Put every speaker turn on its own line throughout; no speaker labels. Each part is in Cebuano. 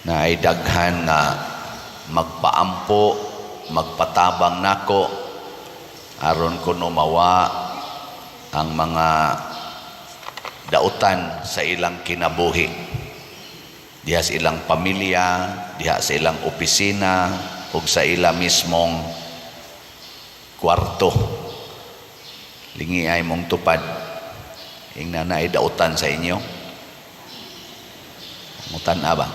Naay daghan nga magpaampo, magpatabang nako aron kuno mawa ang mga dautan sa ilang kinabuhi. Diha sa ilang pamilya, diha sa ilang opisina, ug sa ila mismong kwarto. Lingi imong tupad. Ingna naay dautan sa inyo. Mutan ba?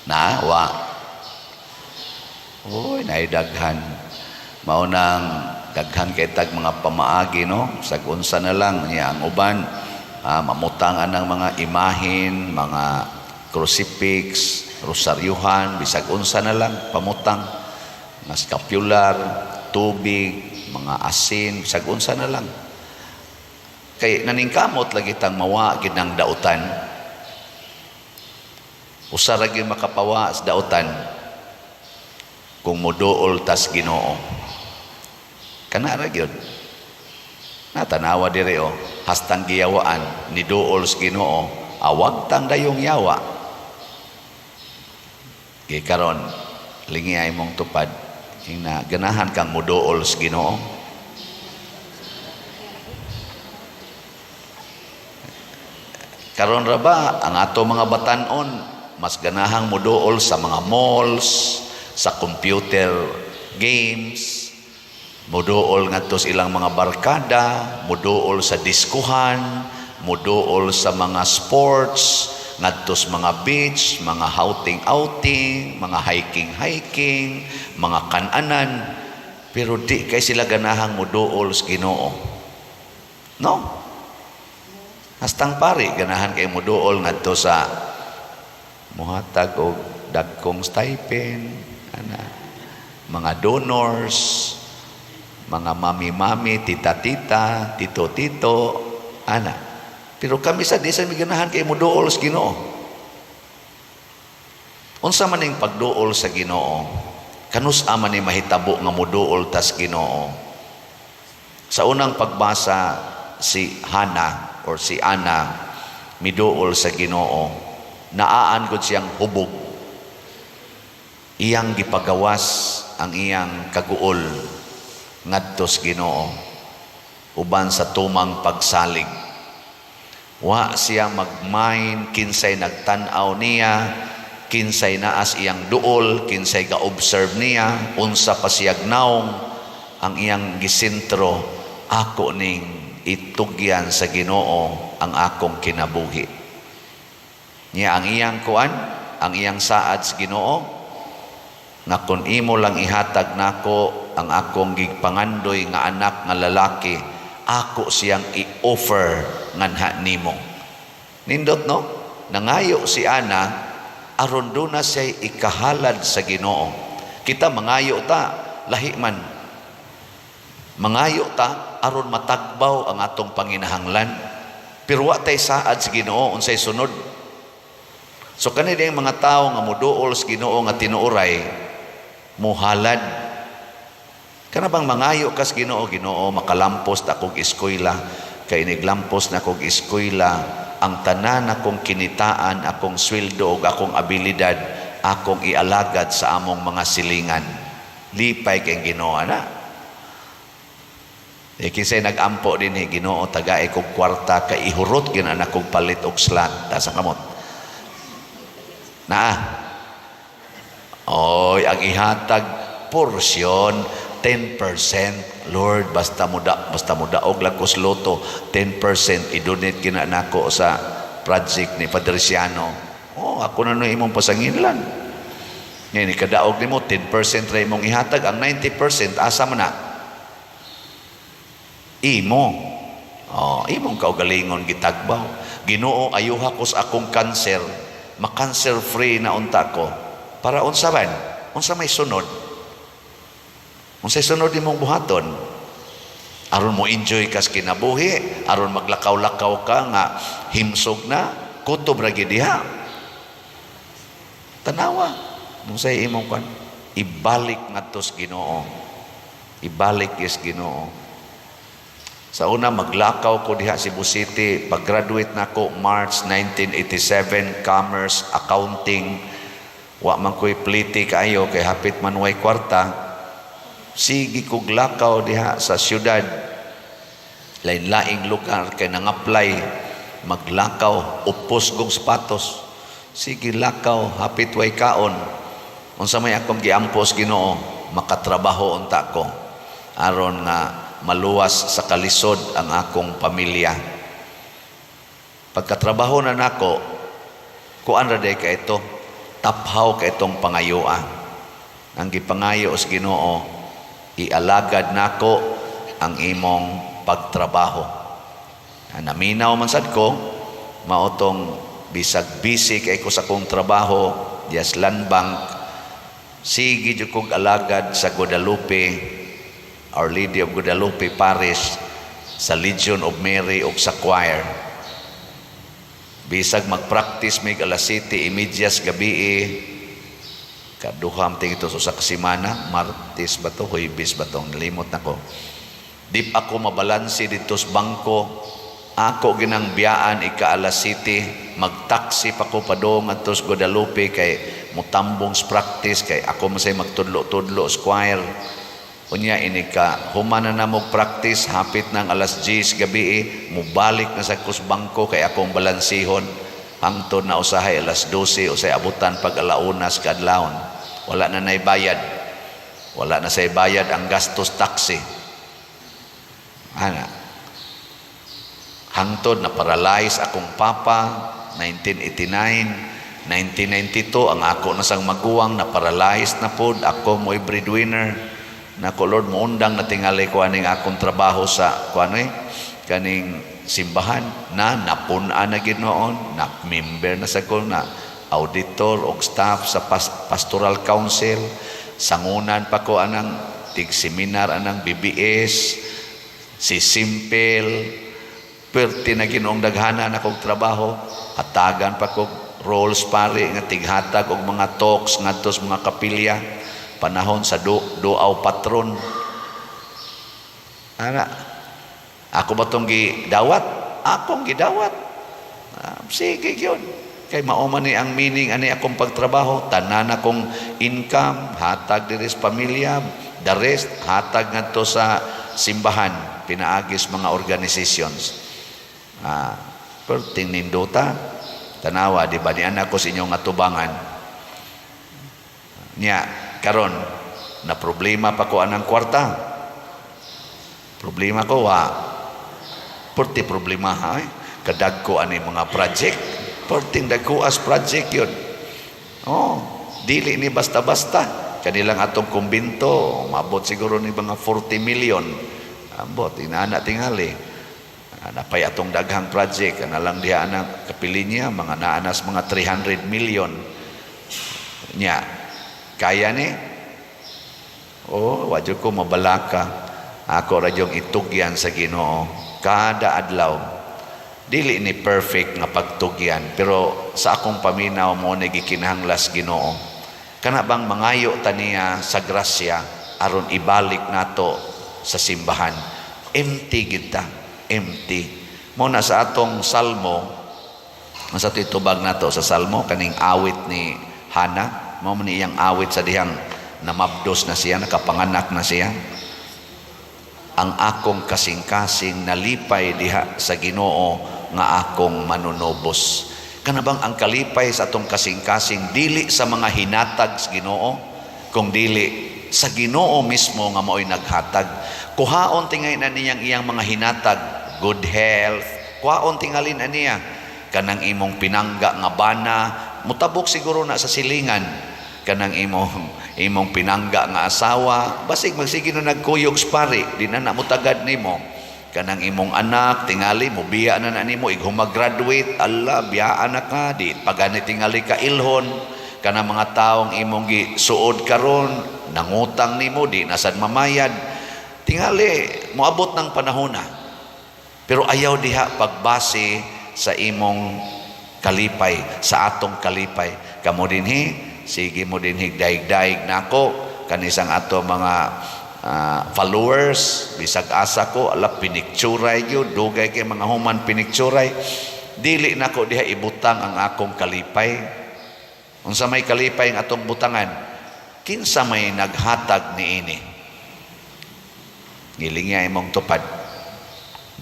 Na, wa. Uy, naay daghan. Mao nang daghan kay tag mga pamaagi, no? Sag unsa na lang niya ang uban, mamutang anang mga imahin, mga crucifix, rosaryuhan, bisag unsa na lang pamutang, mga scapular, tubig, mga asin, bisag unsa na lang. Kay naningkamot lagi tang mawa gid ng dautan. Usa ra gyud makapawa sa dautan, kung moduol tas Ginoo. Kana ra gyud. Natanawa diri oh, hastang giyawaan ni duol sa Ginoo, awag tang dayong yawa. Kay karon lingi imong tupad, ingna ganahan kang moduol sa Ginoo. Karon ra ba ang ato mga batan-on mas ganahang moduol sa mga malls, sa computer games, moduol ngadto sa ilang mga barkada, moduol sa diskuhan, moduol sa mga sports, ngadto sa mga beach, mga outing-outing, mga hiking-hiking, mga kananan, pero di kay sila ganahang moduol sa Ginoo. No? Hastang pari ganahan kay moduol ngadto sa muhatag og dagkong stipend, ana, mga donors, mga mami-mami, tita-tita, tito-tito, ana. Pero kami sa di sa mi ganahan kay moduol sa Ginoo. Unsa man ning pagduol sa Ginoo? Kanus-a man ni mahitabo nga moduol tas Ginoo? Sa unang pagbasa, si Hana or si Ana miduol sa Ginoo. Naaan gud siyang hubog. Iyang gipagawas ang iyang kaguol ngadto sa Ginoo uban sa tumang pagsalig. Wa siya magmain kinsay nagtan-aw niya, kinsay naas iyang duol, kinsay ga-observe niya, unsa pa siyag naong ang iyang gisentro, ako ning itugyan sa Ginoo ang akong kinabuhi. Niya ang iyang kuan, ang iyang saad sa Ginoo, nga kung imo lang ihatag nako ang akong gigpangandoy nga anak nga lalaki, ako siyang i-offer nganha nimo. Nindot, no? Nangayo si Ana aron duna siya ikahalad sa Ginoo. Kita mangayo ta, lahi man. Mangayo ta aron matagbaw ang atong panginahanglan. Pero wa tay saad sa Ginoo unsay sunod. So kani ang mga tao nga moduol sa Ginoo nga tinuoray, muhalad. Kana bang mangayo kas Ginoo, "Ginoo, makalampos ta akong eskwela, kay iniglampos na akong eskwela, ang tanan akong kinitaan, akong sweldo ug akong abilidad, akong ialagad sa among mga silingan." Lipay kay Ginoo ana. Eh kinsay nag-ampo din eh, "Ginoo, tagae kog kwarta kay ihurot gyud na kog palit og slot." Sa kamot. Naa. Oy, ang ihatag porsyon 10%. "Lord, basta mo daog lang kos lotto, 10% i-donate kina nako sa project ni Padre Siano." Oh, ako na no imong pasanginlan. Ngayon, ikadaog nimo 10% ra imong ihatag, ang 90% asa man na? Imo. Oh, imong kaugalingon gitagbaw. "Ginoo, ayuha ko sa akong cancer. Ma-cancer free na unta ko." Para unsa man? Unsa may sunod? Unsay sunod imong buhaton? Aron mo enjoy kas kinabuhi, aron maglakaw-lakaw ka nga himsog na, kutob ra gyud diha. Tanawa, unsay imong kwan? Ibalik ngadto sa Ginoo. Ibalik is Ginoo. Sa una, maglakaw ko diha Cebu City. Pag-graduate nako March 1987, Commerce, Accounting. Wa man ko'y pliti kaayo kay hapit man way kwarta. Sige kog lakaw diha sa syudad. Lain-laing lugar kay nang-apply, maglakaw, upos kong sapatos. Sige lakaw, hapit way kaon. Unsa may akong giampos Ginoo, makatrabaho unta ko aron nga maluwas sa kalisod ang akong pamilya. Pagkatrabaho na nako, kuan ra day ka ito, taphaw ka itong pangayoa. Ang gipangayo sa Ginoo, ialagad nako ang imong pagtrabaho. Ah, naminaw man sad ko, mao tong bisag busy kay ko sa akong trabaho, dias Land Bank, sige jud kog alagad sa Guadalupe, Our Lady of Guadalupe Parish, sa Legion of Mary ug sa choir. Bisag magpractice mig alas 7:30 gabi, kaduha ting ito sa kasimana, Martes ba to, Huwebes ba to, nalimot na ko. Di pa ako mabalanse dito sa bangko, ako ginang biyaan ika alas 7, magtaksi pa ko padung adto sa Guadalupe kay mutambong sa practice kay ako masay magtudlo-tudlo sa choir. Unya ini ka human na namo practice, hapit ng alas 10 gabi, mubalik na sa kus bangko kay akong balansihon hangtod na usahay alas 12, usay abutan pag alauna sa kadlawon. Wala na nay bayad. Wala na say bayad ang gastos taxi. Ana. Hangtod na paralyze akong papa 1989, 1992 ang ako na sang maguwang na paralyzed na pod, ako mo'y breadwinner. Nako Lord, muundang na tingali ko aning akong trabaho sa kuan eh, kaning simbahan na napun-an na gid noon, na member na sa ko na auditor og staff sa pastoral council, sangunan pa ko anang tig seminar anang BBS si Simple. Perti na Ginoong daghana na kog trabaho, hatagan pa kog roles pare nga tighatag og mga talks ngadto sa mga kapilya panahon sa duaw patron. Ana, ako ba tong gidawat? Akong gidawat. Ah, sige yun. Kay mao man ni ang meaning ani akong pagtrabaho, tanan akong income hatag diri sa pamilya, the rest hatag ngadto sa simbahan pinaagis mga organizations. Ah, pero nindota, tanawa di ba ni anak ko sa inyong atubangan. Nya karon na problema pa ko anang kwarta. Problema ko wa. Perti problema ha. Eh. Kadagko ani mga project. Perting dagko as project yun. Oh, dili ni basta-basta. Kanilang atong kumbinto, mabot siguro ni mga 40 million. Ambot, inana tingali. Napay atong daghang project, ana lang diha anang kapilinya, mga naanas mga 300 million. Nya, kaya ni? Oh, wadyo ko mabalaka. Ako ra yung itugyan sa Ginoo kada adlaw. Dili ni perfect nga pagtugyan, pero sa akong paminaw mo ni gikinahanglas Ginoo. Kana bang mangayo ta niya sa grasya aron ibalik nato sa simbahan. Empty kita, empty. Mo na sa atong salmo, sa titubag nato sa salmo kaning awit ni Hana, mao man ni iyang awit sa dihang namabdos na siya, nakapanganak na siya. Ang akong kasing-kasing nalipay diha sa Ginoo nga akong manunubos. Kana bang ang kalipay sa atong kasing-kasing dili sa mga hinatag sa Ginoo, kung dili sa Ginoo mismo nga mao'y naghatag. Kuhaon tingay na niyang iyang mga hinatag, good health, kuhaon tingalin na niya kanang imong pinangga nga bana, mutabok siguro na sa silingan kanang imong pinangga nga asawa, basig magsige na nagkuyog sa pari, di na na mutagad nimo. Kanang imong anak tingali mo biya na na nimo ig graduate, ala, biyaan na ka, di pagani tingali ka ilhon. Kanang mga taong imong gisuod karon nangutang nimo, di na sad mamayad, tingali moabot ng panahon na. Pero ayaw diha pagbase sa imong kalipay, sa atong kalipay. Kamo dinhi, sige mo dinhi daig-daig nako kanisang ato mga followers, bisag asa ko, ala. pinikturay gyud, dugay kay mga human pinikturay. Dili nako diha ibutang ang akong kalipay. Unsa may kalipay ang atong butangan? Kinsa may naghatag niini? Ngilingi imong tupad.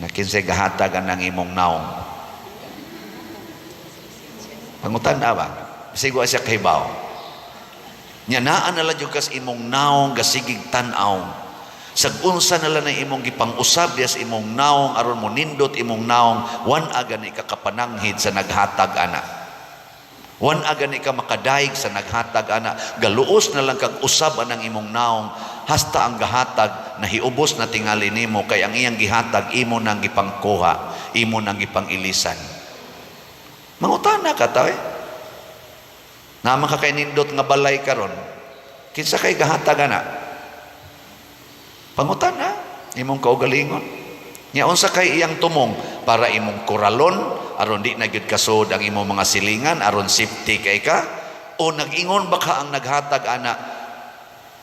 Na kinsay gahatag ang imong naong? Pangutan-a ba? Sigo siya kahibaw. Nya naa na lang jud kas imong naong gasigig tan-aw. Sag unsa na lang ang imong gipang-usab diya sa imong naong aron mo nindot imong naong, wan-a gani ka kapananghid sa naghatag ana. Wan-a gani ka makadaig sa naghatag ana. Galuos na lang kag usab anang imong naong hasta ang gahatag nahiubos na tingali nimo, kay ang iyang gihatag imo nang gipangkuha, imo nang gipang-ilisan. Mangutana ka ta eh. Naa man ka kay nindot nga balay karon. Kinsa kay gahatag ana? Pangutana imong kaugalingon. Nya unsa kay iyang tumong para imong koralon aron di na gyud kasod ang imong mga silingan, aron safety kay ka, o nag-ingon ba ka ang naghatag ana,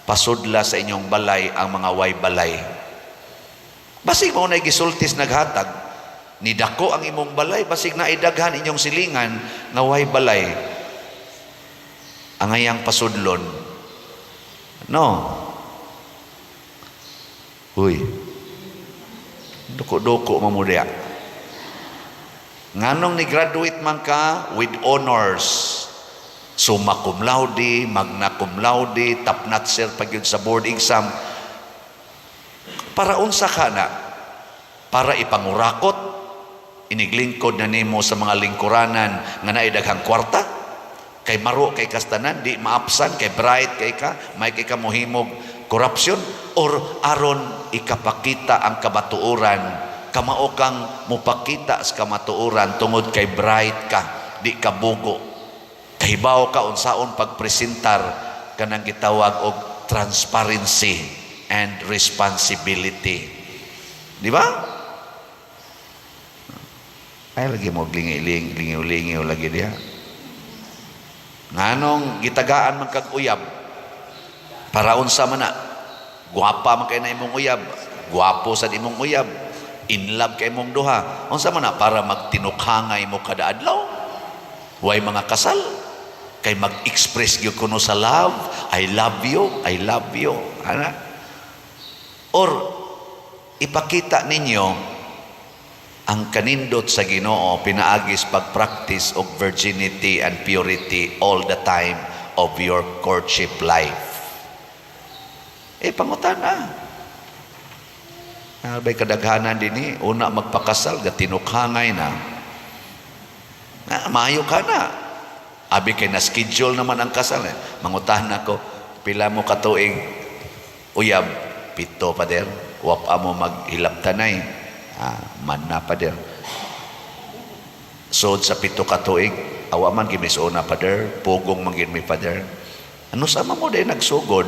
pasudla sa inyong balay ang mga way balay? Basig mao na gisultis naghatag, ni dako ang imong balay, basig na idaghan inyong silingan nga way balay ang ayang pasudlon, no? Uy, duko-duko mamudya. Nganong ni graduate man ka with honors, summa cum laude, magna cum laude, top notcher pag yun sa board exam, para unsa ka na? Para ipangurakot iniglingkod na nimo sa mga lingkuranan nga naay daghang kwarta, kay maro kay kastanan, di maapsan kay bright kay ka, may kay ka mohimog corruption, or aron ikapakita ang kamatuoran? Kamao kang mupakita sa kamatuoran tungod kay bright ka, di ka bugo, kahibaw ka unsaon pagpresentar kanang gitawag og transparency and responsibility, di ba? Ay lagi mo lingi-ling lingiw-lingiw lagi diha. Nganong gitagaan man kag uyab? Para unsa man na? Gwapa man kay na imong uyab, gwapo sad imong uyab, in love kay imong duha. Unsa man na? Para magtinukhangay mo kada adlaw? Way mga kasal kay mag-express gyud kuno sa love, "I love you, I love you," ana? Or ipakita ninyo ang kanindot sa Ginoo pinaagis pag-practice og virginity and purity all the time of your courtship life? Eh, pangutana. Bay kadaghanan dinhi, una magpakasal, gatinukhangay na. Na, maayo ka na. Abi kay na schedule naman ang kasal. Eh. Mangutahan ako, "Pila mo katuig uyab?" "7, pader." "Wa pa mo maghilabtanay?" "Ah, man na, pader." "Sod sa 7 ka tuig?" "Awa man gimisuna, pader, pugong man gid mi, pader." "Ano sama mo day nagsugod?"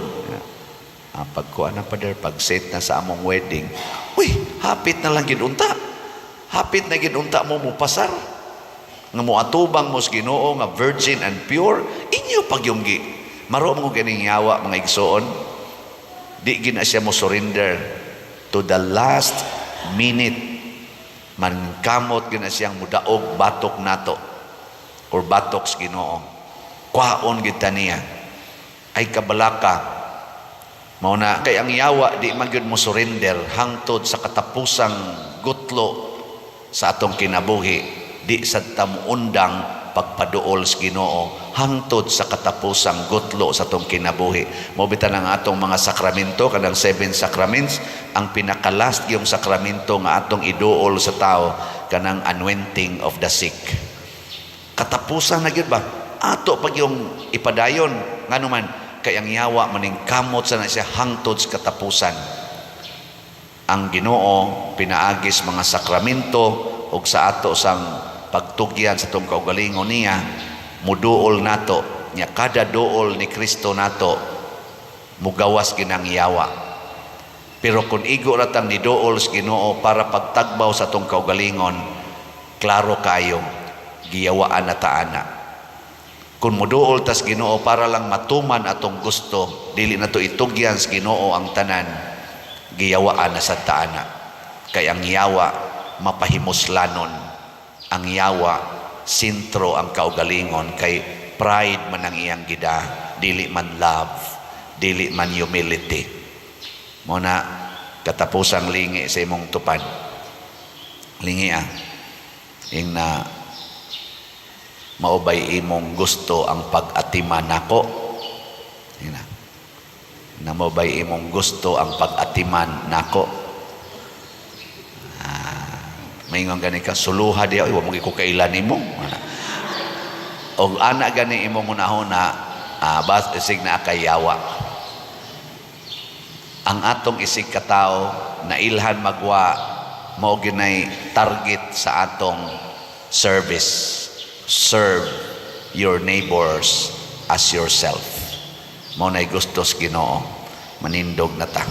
"Ah, pagkuha na, pader, pag set na sa among wedding." Uy, hapit na lang gid unta. Hapit na gid unta mo mupasar. Nga mo atubang mo sa Ginoo nga virgin and pure, inyo pagyunggi. Maro mo ganing yawa, mga igsoon. Di gina siya mo surrender to the last minute. Mankamot gina siyang mudaog batok nato or batok sa Ginoo. Kwaon gid ta niya. Ay kabalaka. Mao na kay ang yawa di man gyud mo surrender hangtod sa katapusang gutlo sa atong kinabuhi. Di sad ta muundang pagpaduol sa Ginoo hangtod sa katapusang gutlo sa atong kinabuhi. Mao bitan ang atong mga sakramento, kanang seven sacraments, ang pinaka-last yung sakramento nga atong iduol sa tao kanang anointing of the sick. Katapusan na gyud ba? Ato pag yung ipadayon. Ngano man kay ang yawa maningkamot sa na siya hangtod sa katapusan. Ang Ginoo pinaagis mga sakramento ug sa ato sang pagtugyan sa atong kaugalingon niya, muduol nato nya. Kada duol ni Kristo nato, mugawas ginang yawa. Pero kung igo ra tang niduol sa Ginoo para pagtagbaw sa atong kaugalingon, klaro kayo, giyawaan na ta ana. Kung muduol tas Ginoo para lang matuman atong gusto, dili na to itugyan sa Ginoo ang tanan, giyawaan na sa taana. Kay ang yawa mapahimuslanon. Ang yawa sentro ang kaugalingon kay pride man ang iyang gida, dili man love, dili man humility. Mao na katapusang lingi sa imong tupad. Lingi ah. Ingna, mao bay imong gusto ang pag-atiman nako? Ingna. Na mao bay imong gusto ang pag-atiman nako? Ah, maingon gani ka, suluha diha, wa mo ko kaila nimo. Og ana gani imong hunahuna, bas isig na kay yawa. Ang atong isig katao na ilhan magwa, mao ginay target sa atong service. Serve your neighbors as yourself. Mao nay gustos Ginoo. Manindog na ta.